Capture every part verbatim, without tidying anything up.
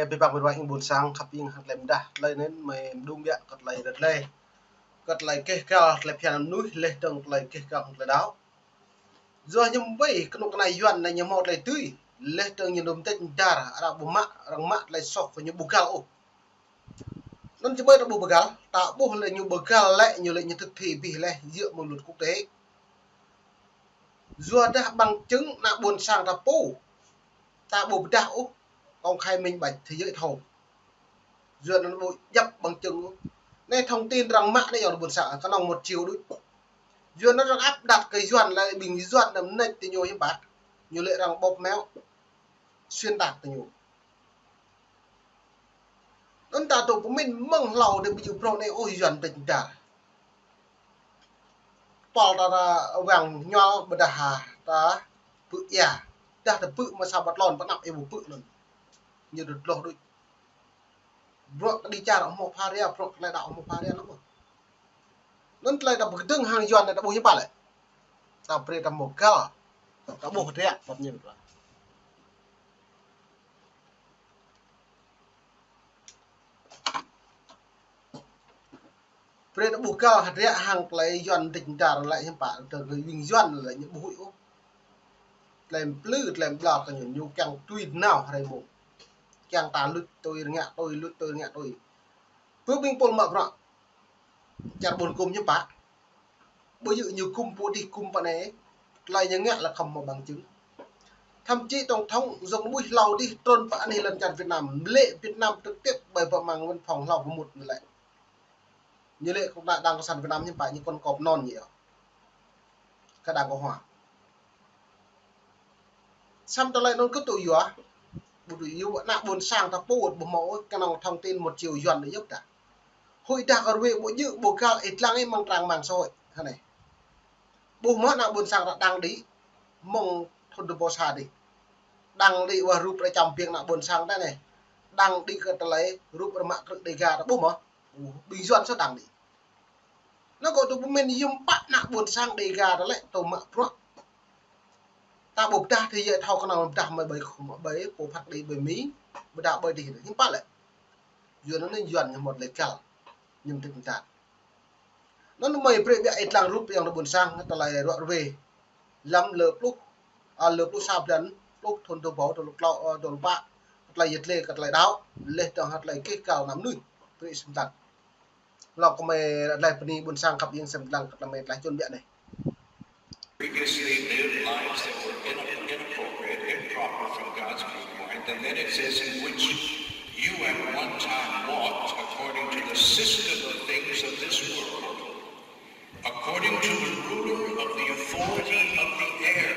Abih bang ƀing ruah ƀôn sang khăp ƀing hăng tơlơi mơdah, tơlơi anŭn mơ̆ mơdung biă kơ tơlơi rơtlơi. Kơ tơlơi keh kal, tơlơi phiăn mơnuih, laih dơ̆ng tơlơi keh kal hăng tơlơi đaŏ. Yua hiư̆m pă kơnuk kơna Yuan anai ñu hmâo tơlơi tui, laih dơ̆ng ñu num tĕč dar, arăng ƀu mă, arăng mă tơlơi soh kơ ñu ƀu găl ôh. Anŭn či ƀơi ta ƀu ƀu găl, ta ƀuh lĕ ñu ƀu găl lĕ, ñu lĕ ñu thực thi abih laih, dựa mơ̆ng luật quốc tế. Yua dah bằng chứng ană ƀôn sang ta pô, ta ƀu pơdah ôh, công khai minh bạch thế giới thâo. Yuan anŭn ƀu djăp bằng chứng ôh. Anai thông tin arăng mă anai yơh ƀôn sang, kơnơ̆ng một triệu đôč. Yuan anŭn arăng áp đặt kơ Yuan lĕ ƀing Yuan anŭn mơneč tơ ñu hiư̆m pă. Ñu lĕ arăng bóp méo, xuyên tạc tơ ñu. Anŭn ta tŭ pơmĭn mơ̆ng hlâo dêh ƀu djơ̆ prŏng anai ôh Yuan tĕč dar. Pol ta ra wang ñuăl ƀôdah ha ta pư̆ ia. Dah ta pư̆ mơ̆ sa ƀat lŏn pơ anăp ia ƀu pư̆ anŭn. Ñu dơ̆t loh đôč. Bruă kơ đi čar ƀu hmâo pha ria, bruă kơ tơlơi đaŏ ƀu hmâo pha ria lăm ôh. Anŭn tơlơi ta pơkơdơ̆ng hăng Yuan anai ta ƀuh hiư̆m pă lĕ. Ta brơi ta hmâo găl, ta ƀuh hơdră, ƀăp ñu ƀuh. Brơi ta ƀuh găl hơdră hăng tơlơi Yuan tĕč dar lĕ hiư̆m pă, tơlơi ƀing Yuan lĕ ñu ƀu huĭ ôh. Tơlơi plư, tơlơi ƀlŏr kơ ñu, ñu kiăng tui nao hrơi mông. Kiăng ta luč tui rơngiă tui, luč tui rơngiă tui. Pơ ƀing pôl mă bruă čar ƀôn gŭm hiư̆m pă. Ƀu djơ̆ ñu gŭm pô adih gŭm pô anai, tơlơi ñu ngă lĕ khŏm hmâo bằng chứng. Thậm chí tổng thống Dũng Mùi hlâo adih trŭn pơ anih lŏn čar Việt Nam, lĕ Việt Nam trực tiếp ƀơi pơ amăng văn phòng hlâo pơmŭt anŭn lĕ. Ñu lĕ kơ đảng cộng sản Việt Nam hiư̆m pă ñu kŏn kŏp anŭn ñu yơh. Kơ đảng cộng hòa. Samơ̆ tơlơi anŭn kơ tŭ yua, ƀu tŭ yua, ană ƀôn sang ta pô ƀu hmâo, kơnơ̆ng thông tin một triệu Yuan đôč yơh ta. Hơi dah kơ rơwe ƀu djơ̆, ƀu găl, ih lăng ih mơ̆ng trang mạng xã hội, hă anai. Ƀuh mơ̆ ană ƀôn sang ta đăng đĭ, mơ̆ng thŭn dua ƀâo sa đĭ. Đăng đĭ wơ̆t rup rơčăm ƀing ană ƀôn sang ta anai. Đăng đĭ kơ tơlơi rup rơmă krư̆ Đêga ta ƀuh mơ̆. Ƀing Yuan soh đăng đĭ. Anŭn kơ tŭ pơmĭn hiư̆m pă ană ƀôn sang Đêga ta lĕ tŭ mă bruă. Ta ƀu pơdah thế giới thâo kơnơ̆ng pơdah mơ̆ ƀơi khŏm ƀơi pô phat đĭ ƀơi Mi, pơdah ƀơi đih hiư̆m pă lĕ. Yuan anŭn Yuan ñu hmâo tơlơi găl, ñu tĕč dar. Anŭn mơ̆ brơi biă ih lăng rup yang ta ƀôn sang, tơlơi ruă rơwe. Lăm lơ pluh, a, lơ pluh sa blan, pluh thŭn dua ƀâo, dua pluh klâo, a, dua pluh pă, kơ tơlơi yet lĕ, kơ tơlơi đaŏ, laih dơ̆ng hă tơlơi keh kal ană mơnuih, brơi sem lăng. Lŏk kơ mơi laih bơni ƀôn sang khăp ƀing sem lăng kơ tơlơi mơi tlaih čun biă anai. Previously lived lives that were in-, inappropriate, improper from God's viewpoint, and then it says, "In which you at one time walked according to the system of things of this world, according to the ruler of the authority of the air."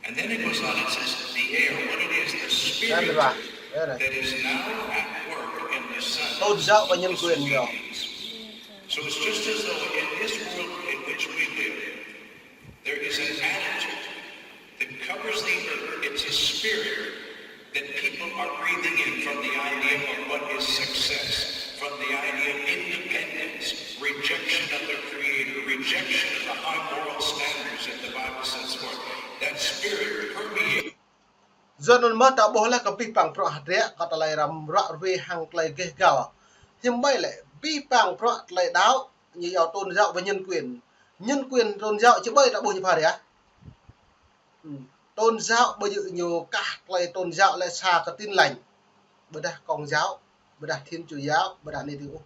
And then it goes on, it says, "The air," what it is, the spirit that is now at work in the sons of disobedience. Tôn giáo và nhân quyền nhỉ? So it's just as though in this world in which we live, there is an attitude that covers the earth. It's a spirit that people are breathing in from the idea of what is success, from the idea of independence, rejection of the Creator, rejection of the high moral standards that the Bible sets forth. That spirit permeates. Yua anŭn mơ̆ ta ƀuh laih kơ abih bang bruă hơdră kơ tơlơi răm ruă rơwe hăng tơlơi keh kal. Hiư̆m pă lĕ, abih bang bruă tơlơi đaŏ, ñu yua tôn giáo và nhân quyền. Nhân quyền tôn giáo či ƀơi ta ƀuh ñu pha ria. Tôn giáo ƀu djơ̆ ñu kah tơlơi tôn giáo lĕ sa kơ Tin Lành. Ƀôdah Công giáo, ƀôdah Thiên Chúa giáo, ƀôdah anai tơ ôh.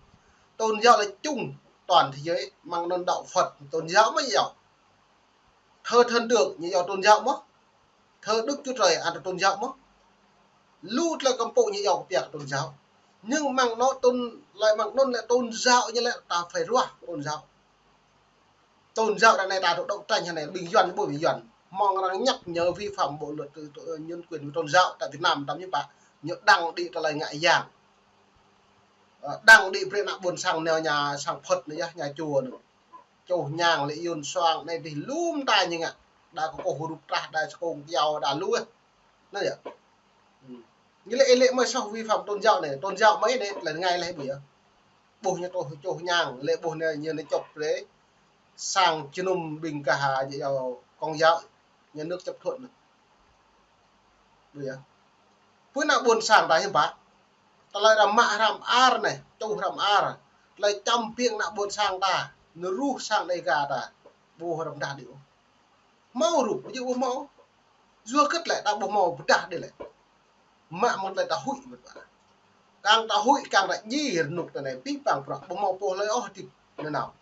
Tôn giáo lĕ chung toàn thế giới, mơ̆ng anŭn đạo Phật, tôn giáo mơ̆ yơh. Thờ thần tượng, ñu yua tôn giáo mơ̆. Thờ Đức Chúa Trời, ăn tôn giáo mơ̆. Lu tơlơi kơmpŭ ñu yua kơ piak tôn giáo. Nhưng mơ̆ng anŭn tôn, lĕ mơ̆ng anŭn lĕ tôn giáo ñu lĕ ta phải ruah tôn giáo. Tôn giáo đa anai ta tŭ đấu tranh hă anai, ƀing Yuan, ƀu ƀing Yuan. Mơ̆ng arăng nhắc nhở vi phạm bộ luật, ơ, nhân quyền của tôn giáo tại Việt Nam, tăm ñu pă, ñu đăng đĭ tơlơi ngă yang. Ơ, đăng đĭ brơi ană ƀôn sang nao nhà sang Phật anai yơh, nhà chùa anai. Čuh ñang lĕ yun soang anai dih lum ta ñu ngă. Đa kơkuh rup trah, đa skông kiao, đa lu yơh. Anai yơh. Hm. Ñu lĕ, lĕ mơi soh vi phạm tôn giáo anai, tôn giáo mơi anai, tơlơi rơngai laih ƀu yơh. Ƀuh ñu čuh, čuh ñang, lĕ ƀuh ñu, ñu anai čŏp lĕ sang jơnum ƀing kah ha, ñu yua Công giáo, nhà nước chấp thuận anai. Ƀu yơh. Pơ ană ƀôn sang ta hiư̆m pă? Tơlơi rơmă hrăm ar anai, čuh hrăm ar. Tơlơi čăm ƀing ană ƀôn sang ta, nơruh sang Dega ta. Ƀu hrăm dah đĭ ôh. Hmâo rup, ƀu djơ̆ ƀu hmâo. Yua hơget lĕ ta ƀu hmâo pơdah đĭ lĕ. Mă mơ̆ng tơlơi ta huĭ mơ̆n ƀă. Kiăng ta huĭ, kiăng ta djai rơnŭk ta anai, pih pang prăk, ƀu hmâo pô hlơi ôh hơdip nanao.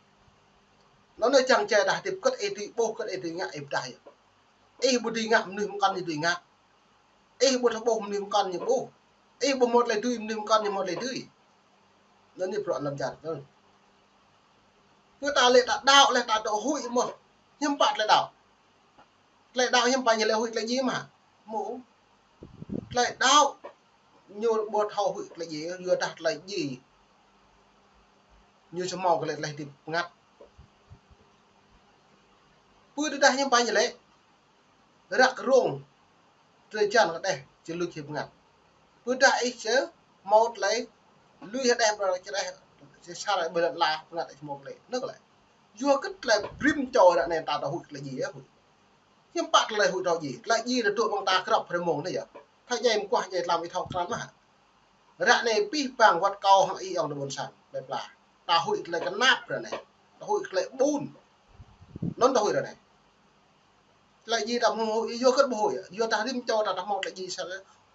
Anŭn anai čang čai ta hơdip, hơget ih dưi ƀuh, hơget ih dưi ngă, ih pơdah yơh. Ih ƀu dưi ngă, mơnuih mơkăn ih dưi ngă. Ih ƀu thâo ƀuh, mơnuih mơkăn ñu ƀuh. Ih ƀu hmâo tơlơi dưi, mơnuih mơkăn ñu hmâo tơlơi dưi. Anŭn anai prăk lăm čar. Pơ ta lĕ ta đaŏ lĕ ta dŏ huĭ mơ̆n. Hiư̆m pă tơlơi đaŏ? Tơlơi đaŏ hiư̆m pă ñu lĕ huĭ tơlơi djai mơ̆? Mơ̆. Tơlơi đaŏ ñu ƀu thâo huĭ tơlơi djai, yua dah tơlơi djai ñu či hmâo kơ lĕ tơlơi hơdip bơngăt. Pơ tơdah hiư̆m pă ñu lĕ, răk rông, drơi jan kơ đeh, či lui hơdip bơngăt. Pơ tơdah ih či hmâo tơlơi lui hơdeh, či đeh, či sa rai ƀơi lŏn ala bơngăt ih hmâo kơ lĕ. Anŭn kơ lĕ. Yua hơget tơlơi brĭm čô ră anai ta dŏ huĭ tơlơi djai yơh, huĭ. Hiư̆m pă tơlơi huĭ thâo djai. Tơlơi djai ta dŏ mơ̆ng ta krăp hrơi mông anai yơh. Thâo djai mơguah djai tlam ih thâo krăn mơ̆. Ră anai pih pang wơ̆t kâo hăng ih ayŏng adơi ƀôn sang, plơi pla. Ta huĭ tơlơi kơnap ră anai. Ta huĭ tơlơi ƀun. Anŭn ta huĭ ră anai. Tơlơi djai ta hmâo huĭ, yua hơget ƀu huĭ. Yua ta rĭm čô ta, ta hmâo tơlơi djai sa.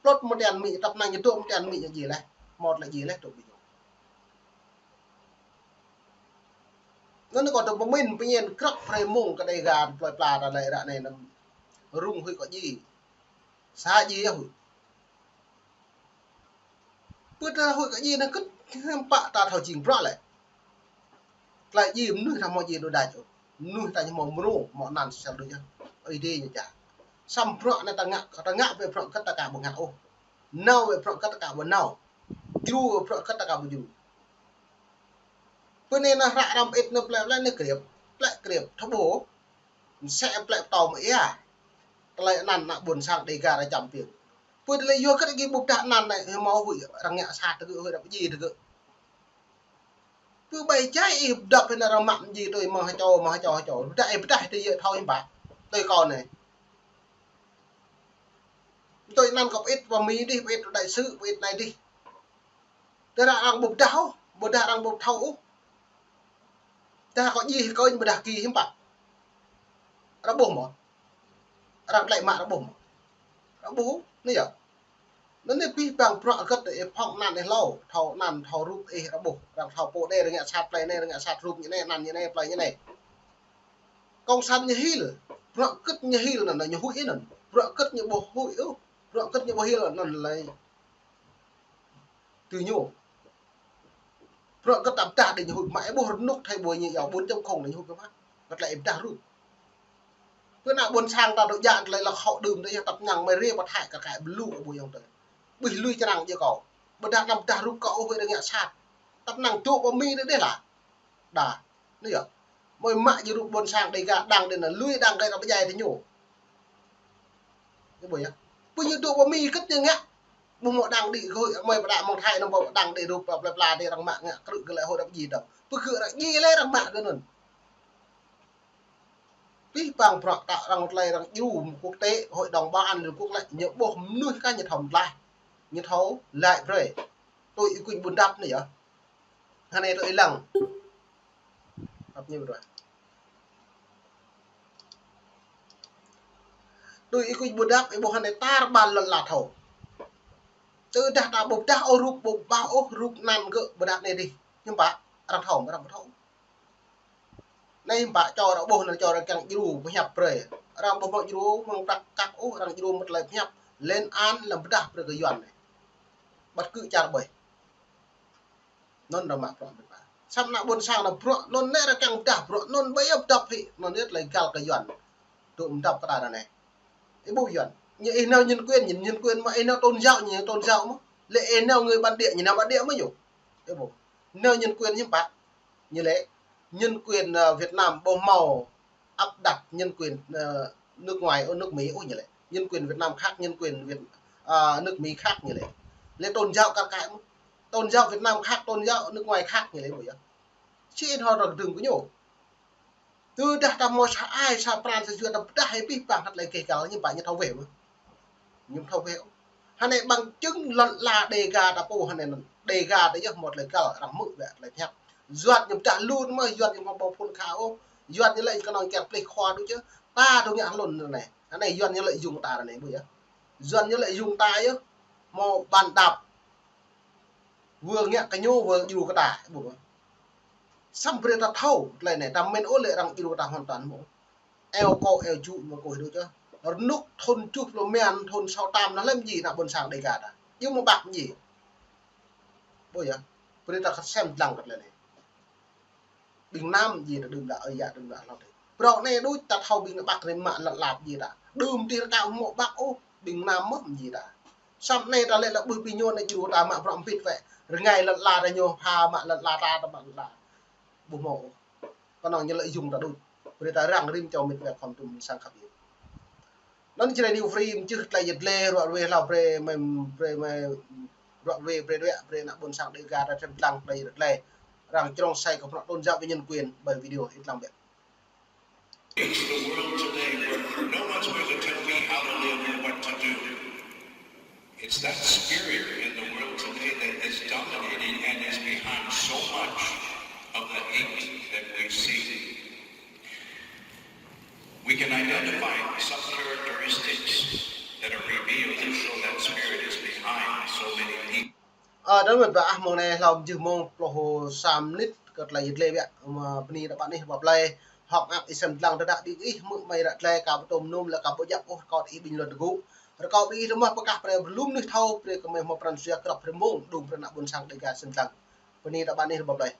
Plŏt mơ̆ng tian amĭ, tơpă anai ñu dŏ mơ̆ng tian amĭ ñu djai laih. Hmâo tơlơi djai laih dŏ ƀing ñu. Anŭn anai kâo dŏ pơmĭn pơñen krăp hrơi mông kơ Dega plơi pla ta lĕ ră anai anăm rŭng huĭ kơ djai. Sa djai yơh huĭ. Pơ ta huĭ kơ djai anŭn hơget hiư̆m pă ta thâo jing prăk lĕ. Tơlơi djai mơnuih ta hmâo djai đôč đač ôh. Mơnuih ta ñu hmâo mrô, hmâo anăn sel đôč yơh. Ơi Adai ñu čang. Samơ̆ prăk anai ta ngă, ta ngă ƀơi prăk hơget ta ka ƀu ngă ôh. Nao ƀơi prăk hơget ta ka ƀu nao. Djru ƀơi prăk hơget ta ka ƀu djru. Pơ anai anŭn hră răm ĭt anŭn plĕ plĕ anai kriăp, plĕ kriăp, thâo ƀuh. Mơsĕ plĕ pơtâo mơ̆ ia. Tơlơi anăn ană ƀôn sang Dega ră čăm ƀing. Pơ tơlơi yua hơget gih ƀu pơdah anăn anai, hmâo huĭ arăng ngă sat tơgơ̆, huĭ arăng djai tơgơ̆. Pơ ƀai čai ih pơdŏp hĭ anŭn arăng mă mơ̆ng djai tui mơ̆ng hơčô, mơ̆ng hơčô, hơčô. Pơdah ih pơdah tui yơh thâo hiư̆m pă. Tui kâo anai. Tui anăn kâo pơĭt pơ Mi dih, pơĭt đại sứ, pơĭt anai dih. Tơdah arăng ƀu pơdah ôh, ƀôdah arăng ƀu thâo ôh. Tơdah kâo djai kơ ñu ƀôdah gih hiư̆m pă. Arăng ƀuh mơ̆. Arăng tơlơi mă arăng ƀuh mơ̆. Arăng ƀuh, anai yơh. Anŭn anai pih pang prăk hơget ih phŏng anăn ih hlâo, thâo anăn, thâo rup ih arăng ƀuh, arăng thâo pô anai, arăng ngă sat plơi anai, arăng ngă sat rup ñu anai, anăn ñu anai, plơi ñu anai. Kông san ñu hil, prăk hơget ñu hil anŭn, ñu huĭ anŭn. Prăk hơget ñu ƀu huĭ ôh, prăk hơget ñu ƀu hil anŭn lĕ tui ñu. Prăk hơget ta pơdah đĭ ñu huĭ mă, ih ƀuh rơnŭk thâo ƀuh ñu yua ƀôn čăm khŏng đĭ ñu huĭ mă. Hơget lĕ ih pơdah rup. Pơ ană ƀôn sang ta dŏ djă tơlơi lăk hŏ đưm tơ yơh tăp năng mơi rê pơthai kơ kaĭ ƀlŭ ƀu yơh tơ. Ƀuh lui črang djơ̆ kâo. Ƀôdah anăm pơdah rup kâo ôh huĭ arăng ngă sat. Tăp năng dŏ pơ Mi đĭ đeh lah. Đa. Anai yơh. Mơi mă djai rup ƀôn sang Dega đang đĭ anŭn, lui đang đĭ arăng pơdjai tơ ñu. Ñu ƀuh yơh. Pơ ñu dŏ pơ Mi hơget ñu ngă. Ƀu hmâo đang đĭ gơ̆, mơi pơdah mơ̆ng Thái anŭn ƀu đang đĭ rup plơi pla đĭ arăng mă ngă krư̆ kơ lĕ huĭ arăng djai dŏ. Pơ gơ̆ arăng djai lĕ arăng mă kơ anŭn. Pih pang prăk ta arăng tơlơi arăng djru quốc tế, Hội đồng Bảo an Liên Quốc lĕ, ñu ƀuh mơnuih kah ñu thâo mơtlaih. Ñu thâo laĭ brơi. Tui ih kuñ ƀun dăp anai yơh. Hơnai tui ih lăng. Hăp ñu ƀu ruah. Tui ih kuñ ƀu dăp, ih ƀuh hơnai tar ƀar lŏn ala thâo. Tơdah ta ƀu pơdah ôh rup, ƀu pơdah ôh rup anăn gơ̆ ƀôdah anai dih. Hiư̆m pă, arăng thâo, arăng ƀu thâo. Anai hiư̆m pă čô arăng ƀuh anŭn čô arăng kiăng djru pơhiăp brơi. Arăng ƀu hmâo djru mơ̆ng prăk kăk ôh, arăng djru mơ̆ng tơlơi pơhiăp. Lên án lăm pơdah brơi kơ Yuan anai. Ƀăt kơ čar ƀơi. Anŭn arăng mă prăk ƀĭt ƀă. Samơ̆ ană ƀôn sang anŭn prăk anŭn anai arăng kiăng pơdah prăk anŭn ƀơi yơh pơdŏp hĭ. Anŭn yơh tơlơi găl kơ Yuan. Dŏ pơdŏp kơ ta anai. Ih ƀuh Yuan. Ñu ih nao nhân quyền, ñu nhân quyền mă ih nao tôn giáo, ñu tôn giáo mă. Lĕ ih nao người bản địa, ñu nao bản địa mă ñu. Ih ƀuh. Nao nhân quyền hiư̆m pă. Ñu lĕ nhân quyền, ờ, Việt Nam ƀu hmâo áp đặt nhân quyền, ờ, nước ngoài, ở nước Mỹ, ôi, ñu lĕ. Nhân quyền Việt Nam khác, nhân quyền Việt, à, nước Mỹ khác ñu lĕ. Lĕ tôn giáo kar kaĭ mơ̆n. Tôn giáo Việt Nam khác, tôn giáo nước ngoài khác ñu lĕ, ƀu yơh. Či ih thâo răng dơ̆ng kơ ñu. Tơdah ta hmâo sa ai, sa pran, sa jua ta pơdah hĭ pih pang hăt lĕ kơ găl ñu ƀă ñu thâo weh mơ̆n. Ñu thâo weh. Hơnai bằng chứng lŏn la Đêga ta pô, hơnai Đêga ta yơh hmâo tơlơi găl arăng hmư̆ wơ̆t tơlơi pơhiăp. Yuan ñu pơdah lu mơ̆, Yuan ñu hmâo ƀâo phun kha ôh. Yuan ñu lĕ kơnơ̆ng kiăng pơplih khua đôč yơh. Ta tŭ ngă hlŭn ră anai. Hơnai Yuan ñu lĕ yŭng ta ră anai ƀu yơh. Yuan ñu lĕ yŭng ta yơh. Hmâo bàn đạp. Wơ̆t ngă kơ ñu, wơ̆t djru kơ ta, ƀu. Samơ̆ brơi ta thâo, tơlơi anai, ta mĭn ôh lĕ arăng djru ta hoàn toàn mơ̆. Eo kơ eo jŭ mơ̆ kơ hơdôm čơ. Rơnŭk thun tơjuh pluh mơ̆n, thun sáu tám anŭn lĕ mơji ană ƀôn sang Đêga ta. Yua mơ̆ ƀă mơji. Ƀu yơh. Brơi ta kơsem dlăng kơ tơlơi anai. Ƀing Nam ji ta đưm đă, ơi yă đưm đă hlâo tih. Bruă anai đôč ta thâo ƀing ƀă rĭm mă lăt lap ji ta. Đưm tih rơkâo hmâo ƀă ôh, ƀing Nam mơ̆ ji ta. Samơ̆ anai ta lĕ lăp ƀuh ƀing ñu anai djru ta mă bruă mpit wơ̆t. Rơngai lăt la ta ñu pha mă lăt la ta ta mă lăt la. Ƀu hmâo ôh. Kơnơ̆ng ñu lĕ yŭng ta đôč. Brơi ta răng rĭm čô mĭt wơ̆t khŏm tŭm sang khăp yơh. Anŭn Jrai New Free mơčih tơlơi yet lĕ ruă ruê hlâo brơi mơi, brơi mơi ruă ruê brơi đuaĭ brơi ană ƀôn sang Đêga ta sem dlăng tơlơi yet lĕ. Arăng črông sai kơ phŭn tôn giáo và nhân quyền ƀơi video ih lăng ƀĕ. It's the world today where no one's going to tell me how to live and what to do. It's that spirit in the world today that is dominating and is behind so much of the hate that we see. We can identify some characteristics that are revealed that show that spirit is behind so many people. Ơ, đơ̆ng mơ̆n ƀă ah mông anai hlâo mơjưh mông pluh sa mơnit kơ tơlơi yet lĕ ƀiă, mă bơni ta ƀă anih ƀă plơi, hŏk ngă ih sem dlăng tơdah ƀing ih hmư̆ mơi ră tơlơi ka ƀu tŭm num lĕ ka ƀu djăp ôh rơkâo ih bình luận tơgŭ. Rơkâo ƀing ih tơmah pơkah brơi lu mơnuih thâo brơi kơ mơi hmâo pran jua krăp rĭm mông đŭng brơi ană ƀôn sang Đêga sem dlăng. Bơni ta ƀă anih ƀă plơi.